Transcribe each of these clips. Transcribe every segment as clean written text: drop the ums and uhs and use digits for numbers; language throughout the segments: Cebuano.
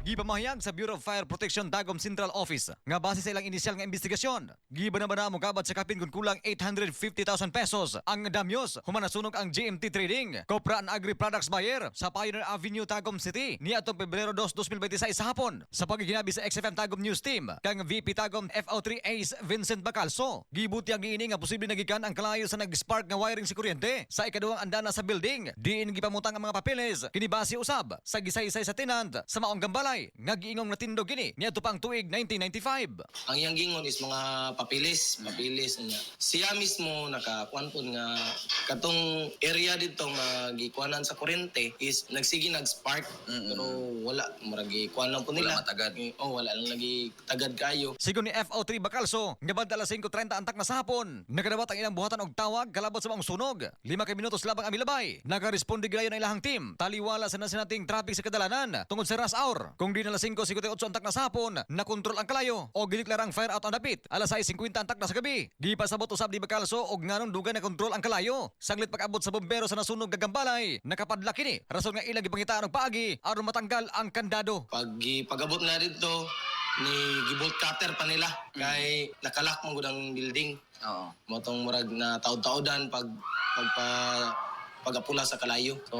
Gipamahayag sa Bureau of Fire Protection Tagum Central Office nga base sa ilang inisyal nga investigasyon, gibanabana mokabat sa kapin kung kulang 850,000 pesos ang damyos human nasunog ang GMT Trading, Copra and Agri Products Buyer sa Pioneer Avenue, Tagum City niadtong Pebrero 2, 2026 sa hapon. Sa pagiginabi sa XFM Tagum News Team kang VP Tagum FO3 Ace Vincent Bacalso, gibutyag niini nga posible nagikan ang kalayo sa nag-spark nga wiring sa kuryente sa ikaduhang andana sa building diin gipamutang ang mga papeles. Kini base usab sa gisaysay sa tenant sa maong gambalay nga giingong natindog kini niadto pang tuig 1995. Ang iyang gingon is mga papilis, papilis niya. Siya mismo nakakuan pod nga katong area dito nga gikuanan sa kuryente is nagsige nag-spark pero wala, murag gikuan lang po nila. Wala matagad. Oh, wala lang lagi tagad kayo. Sigon ni FO3 Bacalso, nga banda alas 5:30 antak na sa hapon, nakadawat ang ilang buhatan og tawag kalabot sa maong sunog. 5 ka minutos labang ang milabay. Nakaresponde gilayon ang ilahang team. Taliwala sa nasinating traffic sa kadalanan tungod sa rush hour. Kung di na alas 5:58 antak na sa hapon, nakontrol ang kalayo o gideklarang fire out ang dapit. Alas 6:50 antak na sa gabi. Gipasabot usab ni Bacalso og nganong dugay na kontrol ang kalayo. Sanglit pag-abot sa bombero sa nasunog nga gambalay, nakapadla kini. Rason nga ilang gipangitaan og paagi aron matanggal ang kandado. Pag pag-abot na dito ni gibolt cutter pa nila kay naka-lock man gud ang building. Mao tong murag na taod-taodan pag pagpa pagapula sa kalayo. So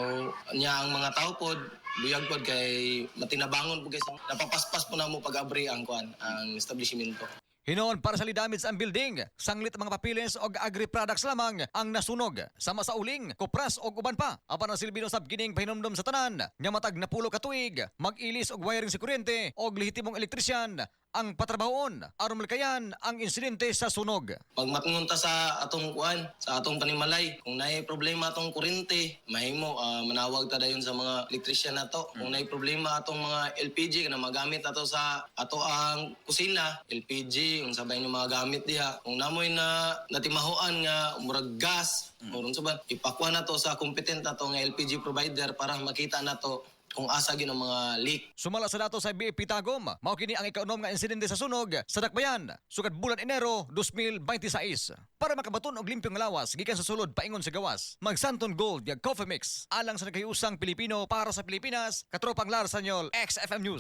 nya ang mga tao pod buyag pod kay matinabangon pod kay napapaspas po namo pag-abri ang kuan, ang establishmento. Hinoon partially damage ang building. Sanglit ang mga papiles og agri products lamang ang nasunog. Sama sa uling, kopras og uban pa. Apan ang silbi usab kining pahinumdom sa tanan nga matag 10 ka tuig, mag-ilis og wiring sa kuryente og lehitimong elektrisyan ang patrabahoon aron malikayan ang insidente sa sunog. Pagmatngon ta sa atong kuan, sa atong panimalay, kung naay problema atong kuryente, mahimo manawag ta dayon sa mga elektrisyan nato. Kung naay problema atong mga LPG kana magamit ato sa ato ang kusina, LPG unsa ba inyong mga gamit diha. Kung namoy na natimahoan nga murag gas, or unsa ba, ipakuha nato sa competent nato nga LPG provider para makita nato kung asa gyud ang mga leak. Sumala sa dato sa BFP Tagum, mao kini ang ikaunom nga insidente sa sunog sa Dakbayan, sukad bulan Enero 2026. Para makabaton og limpyong lawas gikan sa sulod paingon sa gawas, Magsanton Gold ya Coffee Mix alang sa nagkayusang Pilipino para sa Pilipinas, Katropang Lar Sanyol, XFM News.